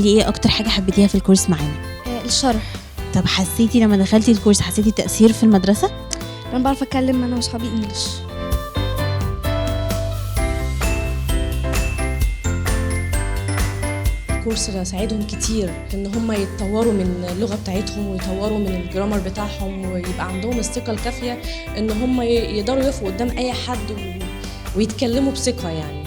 لي ايه اكتر حاجة حبيتيها في الكورس معانا؟ الشرح. طب حسيتي لما دخلتي الكورس حسيتي تأثير في المدرسة؟ انا بعرف اتكلم انا واصحابي English. الكورس ده ساعدهم كتير ان هم يتطوروا من اللغة بتاعتهم ويطوروا من ال grammar بتاعهم، ويبقى عندهم الثقة الكافيه ان هم يقدروا يقفوا قدام اي حد ويتكلموا بثقة يعني.